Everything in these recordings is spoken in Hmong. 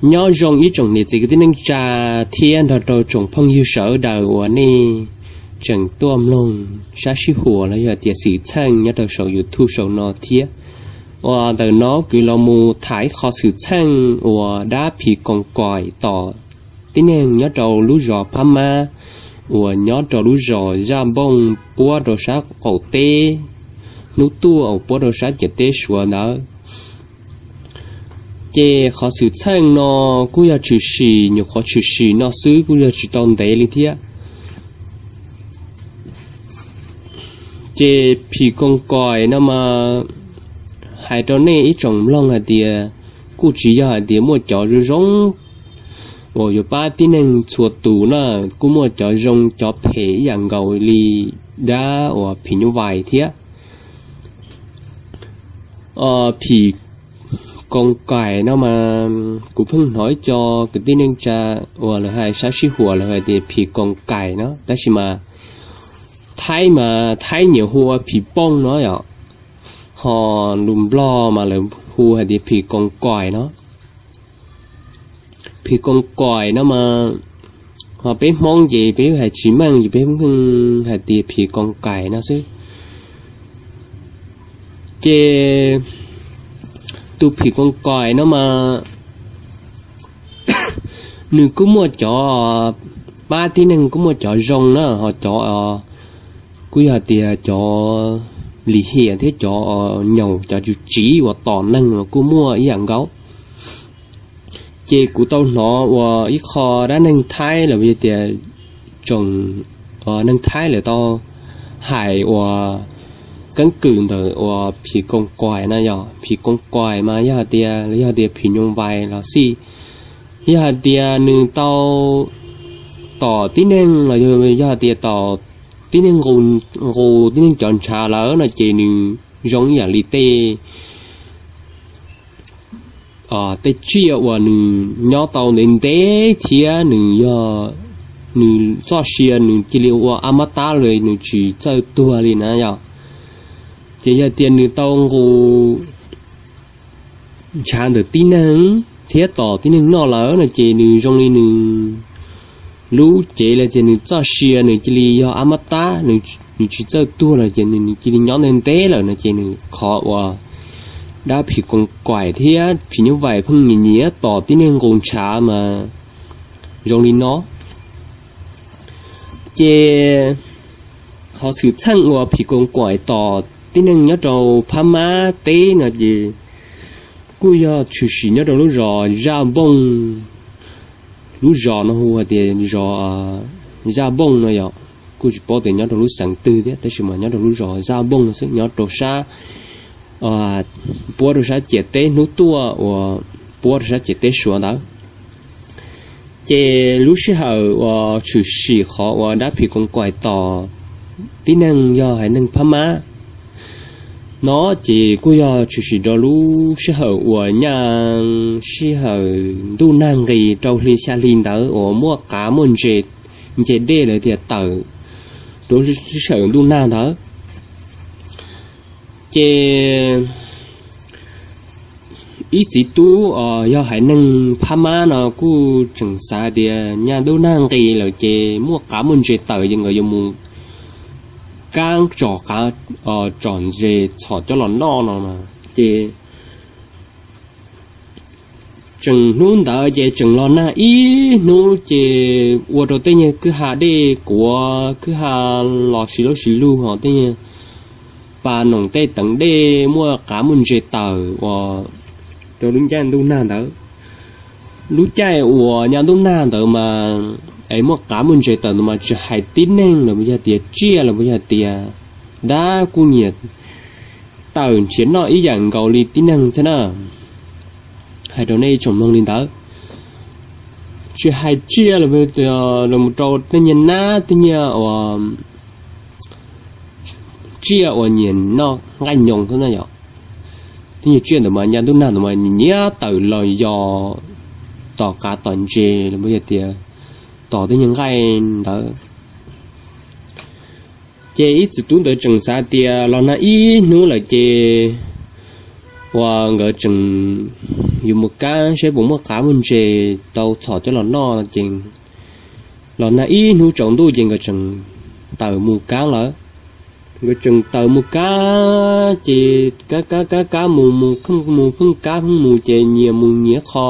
Nyob zoo ib tsoom niam txiv kwv tij neej tsa thiab nrog rau tsoom phooj ywg sawv daws uas nej tseem tuaj mloog sab sib huam los yog tias xwm txheej nyob rau saum YouTube saum no thiab. Uas ntawm no kuv los mus tham ib qho xwm txheej uas dab phim koos kaim tom tib neeg nyob rau lub zos Phab Mab uas nyob rau lub zos Zaj Npooj puab rau sab qaum teb, hnub tuaj uas puab rau sab ciam teb Suav ntawd. Ces qhov xwm txheej no kuj yog tshwm sim, nyuam qhuav tshwm sim no xwb kuj yog tsis tau ntev li thiab. Ces phim koos kaim no mas hais rau nej ib tsoom mloog hais tias kuj tsis yog hais tias muaj cov zoo zoo uas yuav pab tib neeg txhua tus na, kuj muaj cov zoo cov phem ib yam nkaus li dab uas phim nyuj vais thiab. Phim koos kaim no mas kuv pheej hnov ib co kwv tij neej tsa uas lawv hais sab sib huam lawv hais tias phim koos kaim no, tab sis mas Thaib mas Thaib nyiam hu ua phim pooj no yom, ho lus Nplog mas lawv hu hais tias phim koos kaim no. Phim koos kaim no mas, ho peb Hmoob ces peb hais tsis meej ces peb pheej hais tias phim koos kaim no xwb. Ces tus phim koos kaim no mas nws kuj muaj cov pab tib neeg kuj muaj cov zoo na, ho cov kuj yog tias cov lim hiam thiab cov nyaum cov tsw tsiv uas tom neeg kuj muaj ib yam nkaus. Ces kuv tau hnov uas ib qho dab neeg Thaib los yog tias tsoom neeg Thaib lawv tau hais uas keeb kwm ntawm uas phim koos kaim no yog phim koos kaim mas yog hais tias, yog tias phim nyuj vais los xij, yog hais tias nws tau tom tib neeg los yog hais tias tom tib neeg nqus tib neeg cov ntshav lawm no ces nws zoo ib yam li tej tej tsiaj uas nws nyob tau ntev ntev thiab nws yog, nws txoj sia nws cia li ua ab mab tab li, nws tsis txawj tuag li na yom. Ces yog tias nws tau nqus ntshav ntawm tib neeg thiab tom tib neeg noj lawm no ces nws zoo li nws lub cev los tias nws txoj sia nws cia li yog ab mab tab, nws tsis txawj tuag lawm ces nws cia li nyob ntev ntev lawm no ces nws qhov uas dab phim koos kaim thiab phim nyuj vais pheej nyiam nyiam tom tib neeg nqus ntshav mas zoo li no. Ces qhov xwm txheej uas phim koos kaim tom tib neeg nyob rau Phab Mab teb no ces kuj yog tshwm sim nyob rau lub zos Zaj Npooj. Lub zos no hu hais tias zos Zaj Npooj no yog, kuj tsis paub tias nyob rau lub xeev twg thiab tab sis mas nyob rau lub zos Zaj Npooj no xwb, nyob rau sab, puab rau sab ciam teb hnub tuaj uas puab rau sab ciam teb Suav ntawd. Ces lub sij hawm uas tshwm sim qhov uas dab phim koos kaim tom tib neeg yog haiv neeg Phab Mab no ces kuj yog tshwm sim rau lub sij hawm uas nyaj sij hawm ntuj nag nqis rau hli xya hli ntawd uas muaj qav muaj ntses nce dej lawv tias tawm rau lub sij hawm ntuj nag ntawd. Ces ib txiv tub yog haiv neeg Phab Mab no kuj tseem xav tias nyaj ntuj nag nqis lawm ces muaj qav muaj ntses tawm ces nkawd yuav mus kab tsom qav, tsom ntses txhom coj los noj no na. Ces Tseem hnub ntawd ces tseem los nag ib hnub ces ua rau tej nyuag kwj ha dej kuav kwj ha los sis lub sis lug hos tej nyuag pas noom tej teev dej muaj qav muaj ntses tawm uas rau lub caij ntuj nag ntawd. Lub caij uas nyab ntuj nag ntawd mas es muaj qav muaj ntses tawm ntawd mas tsis hais tib neeg los yog tias tsiaj los yog tias dab kuj nyiam tawm nrhiav noj ib yam nkaus li tib neeg thiab na. Hais rau nej tsoom mloog li ntawd, tsis hais tsiaj los mus rau tej nyuag nab tej nyuag uas tsiaj uas nyiam noj nqaij nyoos xwb na yom. Tej nyuag tsiaj ntawd mas nyab ntuj nag ntawd mas nyiam tawm los yos tom qav tom ntses los yog tias tom tej nyuag nqaij ntawd. Ces ib txiv tub ntawd tseem xav tias los nag ib hnub lawm ces uas nkawd tseem yuav mus kab saib puas muaj qav muaj ntses tau txhom coj los noj no ces los nag ib hnub tsaus ntuj ces nkawd tseem tawm mus kab lawm. Nkawd tseem tawm mus kab ces kab kab kab kab mus mus pheej mus pheej kab pheej mus ces nyias mus nyias qho,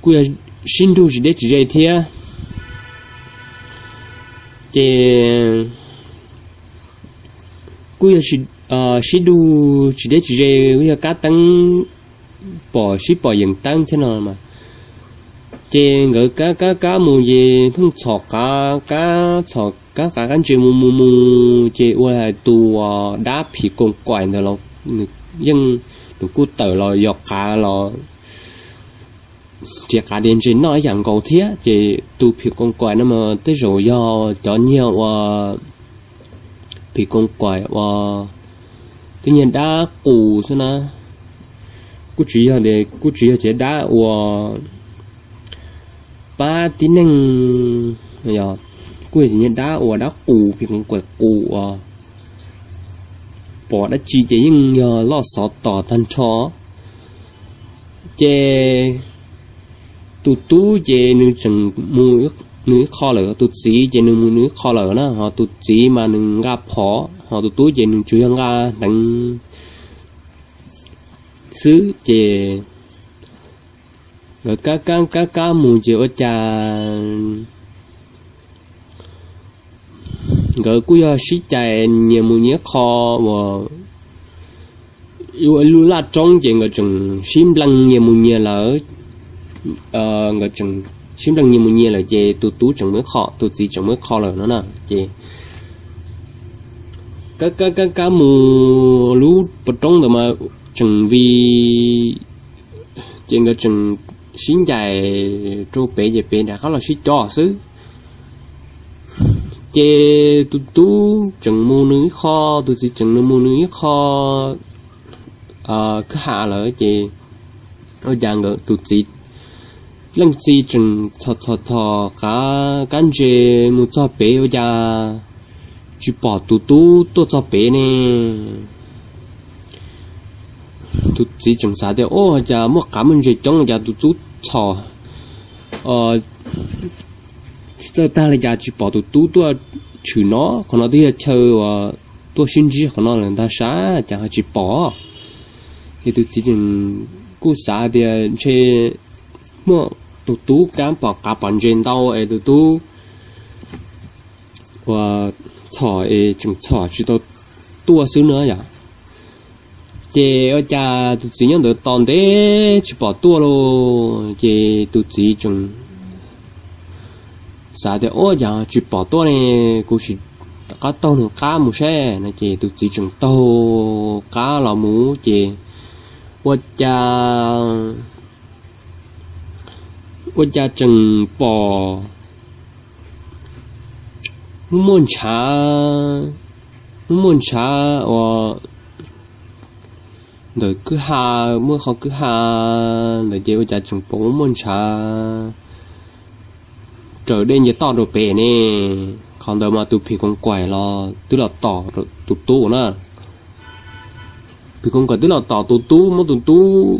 kuj yog sib nrug tsis deb tsis ze thiab. Ces kuj yog sib nrug tsis deb tsis ze, kuj yog kab teeb pom sib pom yeem teeb thiab no mas. Ces nkawd kab kab kab mus ces pheej txhom qav kab txhom kab qav kab ntses mus mus mus ces ua hais tus dab phim koos kaim ntawd los nws yeej, nws kuj tawm los yos qav los nrhiav qav nrhiav ntses noj ib yam nkaus thiab. Ces tus phim koos kaim no mas tej zaum yog cov nyuag uas phim koos kaim uas tej nyuag dab qus xwb na. Kuj tsis yog, kuj tsis yog cov dab uas pab tib neeg, kuj yog cov nyuag dab uas dab qus phim koos kaim qus uas pom dab tsi ces yeej yog loj xov tos tag nrho. Ces tus tub ces nws tseem mus nws ib qho lawm, tus txiv ces nws mus nws ib qho lawm na, ho tus txiv mas nws nqa phom, ho tus tub ces nws tsuas yog nqa hneev xwb. Ces nkawd kab kab kab kab mus ces ua cas nkawd kuj yog sib cais nyias mus nyias qho uas lub laj roob ces nkawd tseem sib nplees nyias mus nyias lawm. Nkawd tseem sib nplees nyias mus nyias lawm ces tus tub tseem mus ib qho, tus txiv tseem mus ib qho lawm no na. Ces kab kab kab kab mus lub pas roob ntawd mas tseem vim, ces nkawd tseem sib ncaim rau pem ces pem nram qab los sib cog xwb. Ces tus tub tseem mus nws ib qho, tus txiv tseem mus nws ib qho kwj ha lawm ces ua cas nkawd tus txiv leej txiv tseem txhom txhom txhom qav kab ntses mus txog pem ua cas tsis pom tus tub tuaj txog pem ne. Tus txiv tseem xav tias, Ua cas muaj qav muaj ntses coob cas tus tub txhom tsis txawj tag li cas tsis pom tus tub tuaj tshwm no? Qhov no twb yog chaw uas tuaj sib ntsib qhov no lawm ntag sav, cas ho tsis pom? Ces tus txiv tseem kuj xav tias ntshe muaj tus tub kab pom qav pom ntses ntau es tus tub uas txhom es tseem txhom tsis tau tuaj xwb no yom. Ces ua cas tus txiv nyob ntawd tos ntev tsis pom tuaj lauj, ces tus txiv tseem xav tias, Ua cas tsis pom tuaj ne? Kuv sim rov qab taug nws qab mus seb no. Ces tus txiv tseem taug qab los mus ces ua cas, ua cas tseem pom muaj muaj ntshav, muaj muaj ntshav uas ntawm kwj ha, muaj qhov kwj ha ntawd ces ua cas tseem pom muaj muaj ntshav raws dej nce toj rau pem ne. Qhov ntawd mas tus phim koos kaim los twb los tom tus tub na. Phim koos kaim twb los tom tus tub, muab tus tub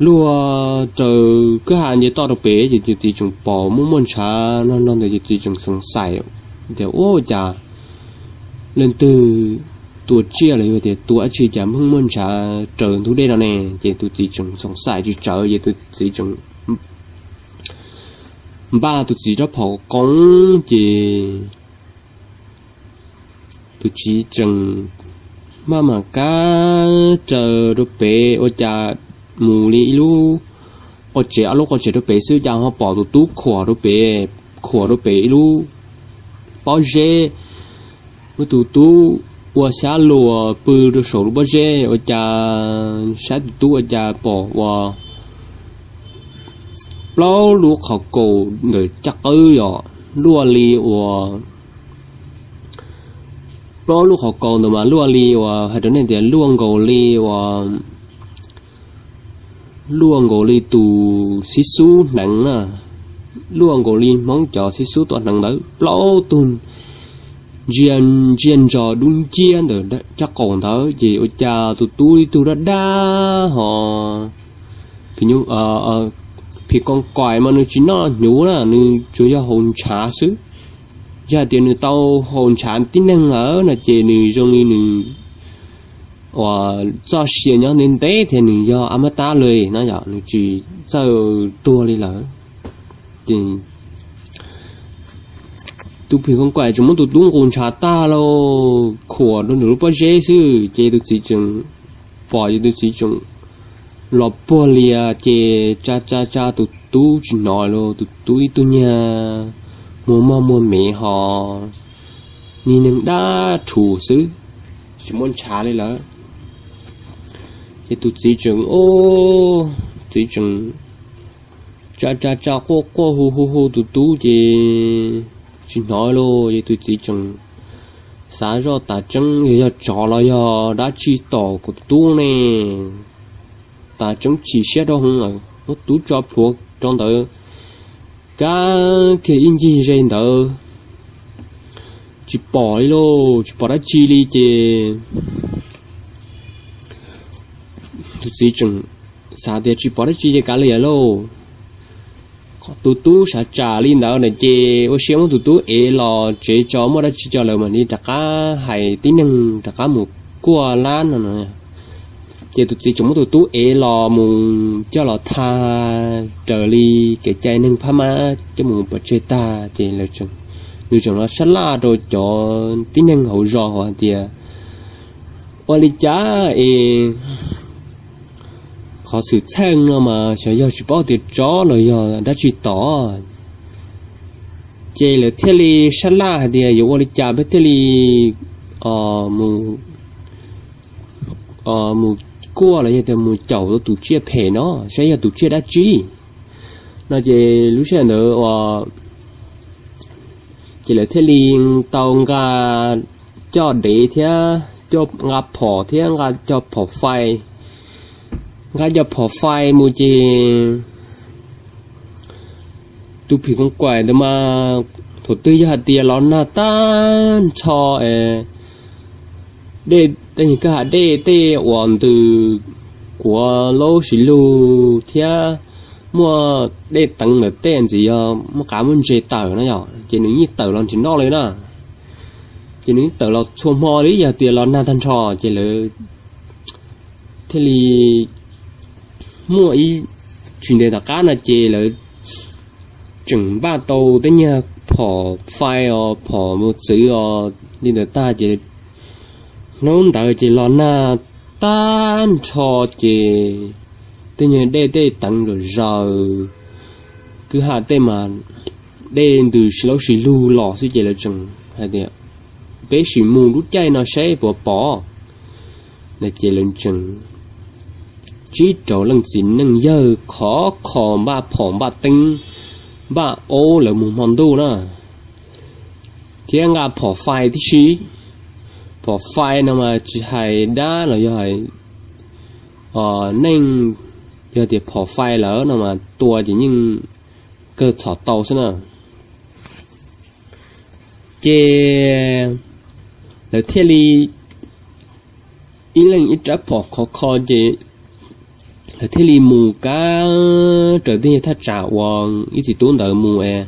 luag raws kwj ha nce toj rau pem ces tus txiv tseem pom muaj muaj ntshav no no ntawd ces tus txiv tseem xeev xaim tias, Ua cas leej twg tua tsiaj los yog tias tua dab tsi cas pheej muaj ntshav raws ntug dej no ne. Ces tus txiv tseem xoom xaim tsis tsawv ces tus txiv tseem npaj tus txiv rab phom qoob ces tus txiv tseem maj mam kab raws rau pem ua cas mus li ib lub qoj tsev ob lub qoj tsev rau pem xwb cas ho pom tus tub khuam rau pem, khuam rau pem ib lub pob zeb. Muab tus tub ua xyab luas pw rau saum lub pob zeb ua cas saib tus tub ua cas pom ua plaub lub qhov kaus ntawm caj qwb yom, luaj li uas plaub lub qhov kaus ntawd mas luaj li uas hais rau nej tias luaj nkaus li uas luaj nkaus li tus xib xub hneev na, luaj nkaus li Hmoob cov xib xub tuam hneev ntawd plaub tug ntsia ntsia ntso dub nciab ntawm caj qaum ntawd ces ua cas tus tub ib tug dab dab ho phim koos kaim mas nws tsis noj hnyuv na, nws tsuas yog haus ntshav xwb. Yog hais tias nws tau haus ntshav tib neeg lawm no ces nws zoo li nws uas txoj sia nyob ntev ntev thiab nws yog a mab tab li no yom, nws tsis txawj tuag li lawm. Ces tus phim koos kaim tseem muab tus tub nqus ntshav tag los khuam rau ntawm lub pob zeb xwb ces tus txiv tseem pom ces tus txiv tseem los puag lias ces tsa tsa tsa tus tub tsis hnov los tus tub ib tug nyag muag mog muag mev ho niag neeg dab rhuv xwb, tsis muaj ntshav li lawm. Ces tus txiv tseem, txiv tseem tsa tsa tsa quaj quaj hu hu hu tus tub ces tsis hnov li ces tus txiv tseem xav zoj tas tseeb yog, yog tsov los yog dab tsi tom kuv tus tub ne. Tas tseeb chim siab rau hwv lawm muab tub tso plhuav rau ntawd, kab kiag ib ncig ze ntawd tsis pom li lauj, tsis pom dab tsi li ces tus txiv tseem xav tias tsis pom dab tsi ces kav liam lauj. Tus tub xav tsam li ntawd na ces ua siab muab tus tub ev los tsev tso, muaj dab tsi tso lawm mam li rov qab hais tib neeg rov qab mus kuaj lab no no. Ces tus txiv tseem muab tus tub ev los mus coj los tha raws li kev cai neeg Phab Mab coj mus pov tseg tag ces nws tseem los sab laj rau cov tib neeg hauv zos hais tias ua li cas es qhov xwm txheej no mas xyov yog tsis paub tias tsov los yog dab tsi tom. Ces lawv thiaj li sab laj hais tias yuav ua li cas peb thiaj li mus kuaj los yog tias mus caum tau tus tsiaj phem no saib yog tus tsiaj dab tsi no. Ces lub sij hawm ntawd ces lawv thiaj li tau nqa coj dev thiab nqa phom thiab nqa cov phom fais, nqa cov phom fais mus ces tus phim koos kaim ntawd mas thaum twg yog hais tias los nag tag nrho es dej tej kawg ha dej tej uas ntws kuav laub sis lug thiab muaj dej teev ntawm tej ntxiv yog muaj qav muaj ntses tawm no yom ces nws yeej tawm los ntsis noj li na. Ces nws yeej tawm los txhua hmo li yog tias los nag tag nrho ces lawv thiaj li muaj ib tsis ntev tom qab no ces lawv tseem npaj tau tej nyuag phom fais os phom mus txwv os li ntawd tag ces hnub ntawd ces los nag tag nrho ces tej nyuag dej tej teev zam zaws kwj ha tej mas dej ntws sis laub sis lug los xwb ces lawv tseem hais tias peb sim mus lub caij no saib puas pom no ces lawv tseem tsib rau leej txiv neej yawg khov kho npaj phom npaj teeb npaj aub lawv mus hmo ntuj na thiab nqa phom fais tib si. Phom fais no mas tsis hais dab los yog hais neeg, yog tias phom fais lawm no mas tua ces yeej kawg txhom tau xwb na. Ces lawv thiaj li ib leeg ib rab phom khov kho ces lawv thiaj li mus kab raws tej nyuag thaj tsam uas ib txiv tub ntawd mus es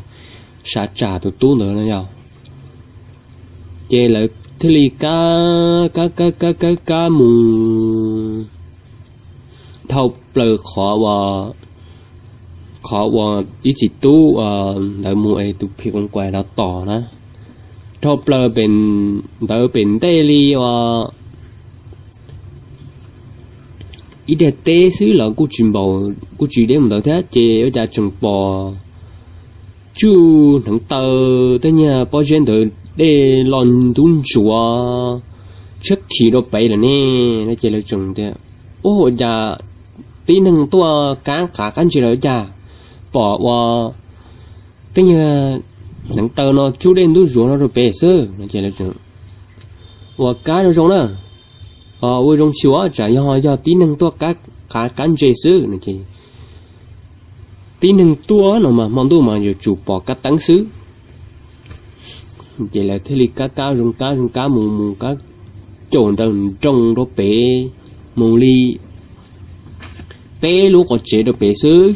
xav tsam tus tub ntawd no yog. Ces lawv thiaj li kab kab kab kab kab kab mus dhau plaws qhov uas, qhov uas ib txiv tub uas ntawd mus es tus phim koos kaim los tom na, dhau plaws pem ntawd pem ntej li uas ib daim teb xwb los kuj tsis npaum, kuj tsis deb mus ntawd thiab ces ua cas tseem pom tsuj hneev taw tej niag pob zeb ntawd dej los ntub ntsuav tshiab khiv rau pem lawm ne. No ces lawv tseem tias, ua cas tib neeg tuaj kab qav kab ntses los ua cas pom ua tej niag hneev taw no tsuj dej ntub ntsuav no rau pem xwb no ces lawv tseem ua kab zoo zoo na, ua zoo xyuas tsam yog yog tib neeg tuaj kab qav kab ntses xwb no ces tib neeg tuaj no mas hmo ntuj mas yuav tsum pom kab teeb xwb. Ces lawv thiaj li kab kab zoo kab zoo kab mus mus kab caum nrawm nroos rau pem mus li peb lub qhov tsev rau pem xwb.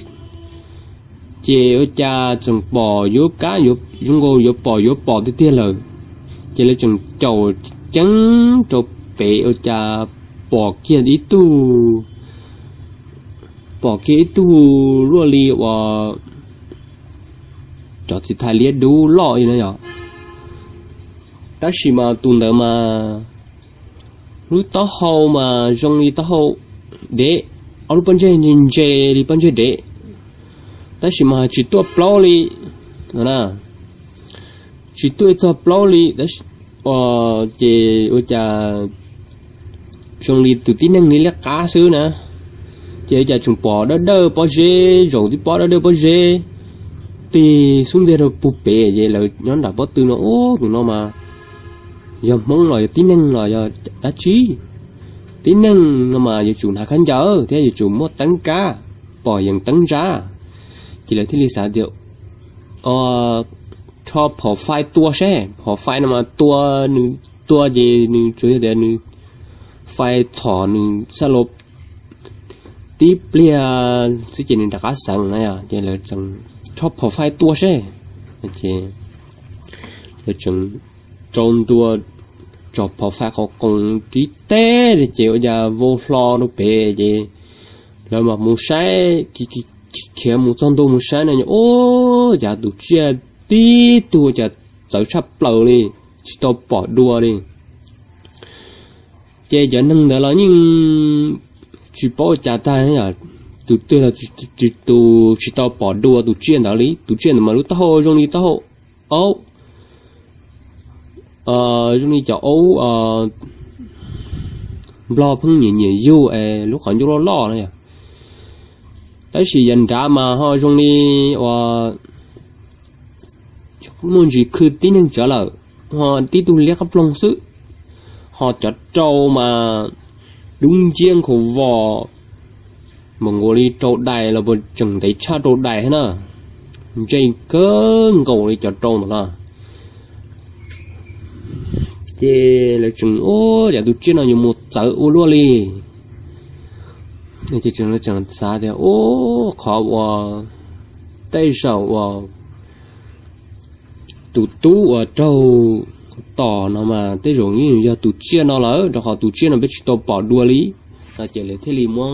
Ces ua cas tseem pom yuav kab zoo nkaus yuav pom yuav pom tiag tiag lawm. Ces lawv tseem caum ceeb rau pem ua cas pom kiag ib tug, pom kiag ib tug luaj li uas cov txiv thais liab dub loj li na yom. Tab sis mas tus ntawd mas lub taub hau mas zoo li taub hau dev, ob lub pob ntseg ntse ntse li pob ntseg dev, tab sis mas tsis tuaj plaub li no na, tsis tuaj txog plaub li. Ces ua cas zoo li tus tib neeg li liab qab xwb na, ces ua cas tseem pom dawb dawb pob zeb, zaum tib pob dawb dawb pob zeb tig xub ntiag rau puag pem. Ces lawv nyob nram pob tw no, ub, tus no mas yog Hmoob los yog tib neeg los yog dab tsi? Tib neeg no mas yuav tsum hnav khaub ncaws thiab yuav tsum muaj teeb kab, pom yees teeb ntsa. Ces lawv thiaj li xav tias, rho phom fais tua seb. Phom fais no mas tua, nws tua ces nws tsuas yog tias nws fais txhom nws xab lav tib pliag xwb ces nws rov qab xeev na. Ces lawv tseem rho phom fais tua seb. Ces lawv tseem rau ntua tso phom fais qhov qoos tib teg ces ua cas vau hlo rau pem. Ces lawv mam mus saib, khiav mus txog ntua mus saib no, ub, cas tus tsiaj tib tug cas txawv tshaj plaws li, tsis tau pom dua li. Ces cov neeg ntawd los yeej tsis paub ua cas tag, tus twg los tsis, tus tsis tau pom dua tus tsiaj ntawd li. Tus tsiaj ntawd mas lub taub hau zoo li taub hau aub, zoo li cov aub Nplog pheej nyiam nyiam yug es lub qhov ncauj loj loj no yog. Tab sis yav nrad mas ho zoo li uas muaj ntsis khw tib neeg tsawv lawm, ho tib tug liab qab ploog xwb. Ho cov rau mas dub nciab nkhaus vos, npaum nkaus li rau dais los puas tseem ntev tshaj rau dais thiab na. Ntse kawg nkaus li cov rau ntawd na. Ces lawv tseem, ub, cas tus tsiaj no yuav mus txawv ua luaj li. Ces lawv tseem xav tias, ub, qhov uas tej zaum uas tus tub uas raug tom no mas tej zaum yeej yog tus tsiaj no lawm, rau qhov tus tsiaj no peb tsis tau pom dua li. Ces lawv thiaj li muab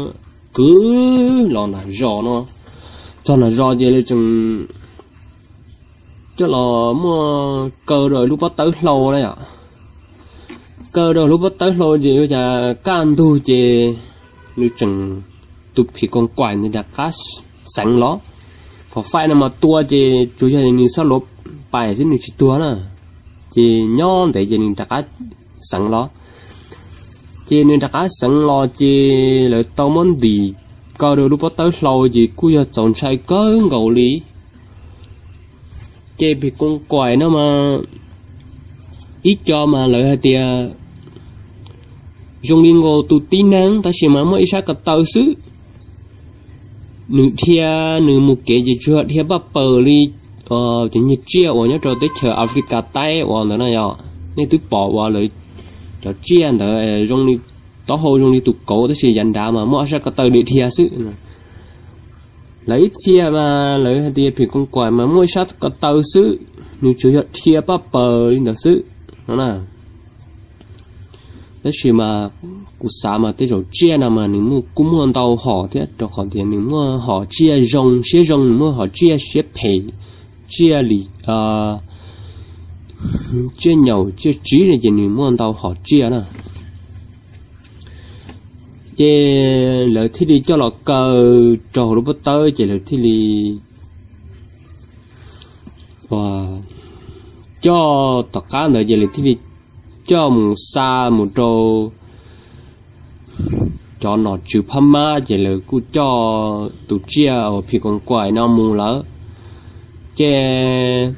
kwv los nram zos no. Txog nram zos ces lawv tseem coj los muab kaw rau lub pob tawb hlau na yom. Kaw rau lub pob tawb hlau ces ua cas kaj ntug ces nws tseem, tus phim koos kaim nws rov qab xeev los. Phom fais no mas tua ces tsuas yog nws xab lav pais xwb nws tsis tuag na, ces nyob ntev ces nws rov qab xeev los. Ces nws rov qab xeev los ces lawv tau muab ntim kaw rau lub pob tawb hlau ces kuj yog txaus ntshai kawg nkaus li. Ces phim koos kaim no mas ib co mas lawv hais tias zoo li nkaus tus tib neeg tab sis mas muaj ib sab ko taw xwb. Nws dhia, nws mus kev ces tsuas dhia paj paws li cov nyiag tsiaj uas nyob rau teb chaws Africa taib uas ntawd na yom. Nej twb pom uas lawv cov tsiaj ntawd zoo li, taub hau zoo li tus kauv tab sis yav nrad mas muaj ob sab ko taw dhia xwb. Lawv ib txhia mas lawv hais tias phim koos kaim mas muaj ib sab ko taw xwb, nws tsuas yog dhia paj paws li ntawd xwb no na. Tab sis mas kuv xav mas tej zaum tsiaj no mas nws muaj, kuj muaj ntau hom thiab, rau qhov tias nws muaj hom tsiaj zoo siab zoo, nws muaj hom tsiaj siab phem, tsiaj li, tsiaj nyaum tsiaj tsiv no ces nws muaj ntau hom tsiaj na. Ces lawv thiaj li coj los kaw rau hauv lub pob tawb ces lawv thiaj li coj, tom qab ntawd ces lawv thiaj li coj mus xa mus rau cov nom tswv Phab Mab, ces lawv kuj coj tus tsiaj uas phim koos kaim no mus lawm. Ces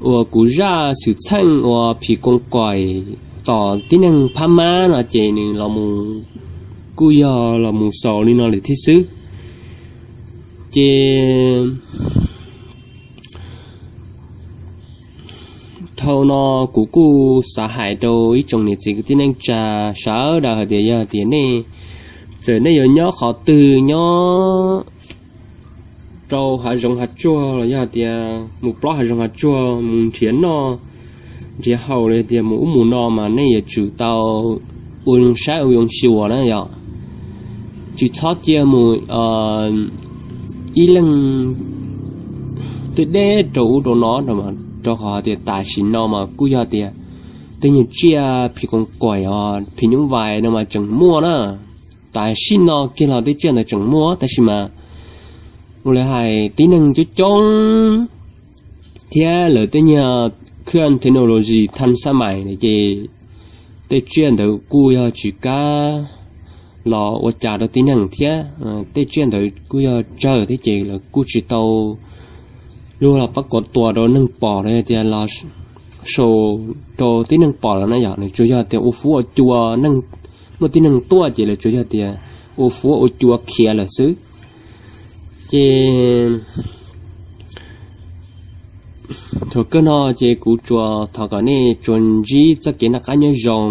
uas kuv zaj xwm txheej uas phim koos kaim tom tib neeg Phab Mab no ces nws los mus, kuj yog los mus xaus li no lawm thiab xwb. Ces dhau no kuv kuj xav hais rau ib tsoom niam txiv kwv tij neej tsa sawv daws hais tias yog tias nej, txawm nej yuav nyob qhov twg, nyob rau hav zoov hav tsuag los yog tias mus plob hav zoov hav tsuag mus nrhiav noj nrhiav haus los yog tias mus ub mus no mas nej yuav tsum tau ua zoo saib ua zoo xyuas na yom. Tsis txhob cia mus ib leeg deb deb rau ub rau no, rau qhov tias tam sim no mas kuj yog tias tej nyuag tsiaj phim koos kaim os, phim nyuj vais no mas tseem muaj na. Tam sim no kiag los tej tsiaj ntawd tseem muaj, tab sis mas ua li hais tib neeg coob coob thiab lawv tej nyuag khwj technology thaj xab mais ces tej tsiaj ntawd kuj yog tsis kam los ua cas rau tib neeg thiab. Tej tsiaj ntawd kuj yog tsawg thiab ces lawv kuj tsis tau luag los pab kom tua rau neeg pom los yog tias los show rau tib neeg pom lawm na yom. Nws tsuas yog tias ua fuab ua cua, muaj tib neeg tuaj ces lawv tsuas yog tias ua fuab ua cua khiav lawm xwb. Ces thaum kawg no ces kuv tsuas thov kom nej tsuas ntsib txoj kev noj qab nyob zoo,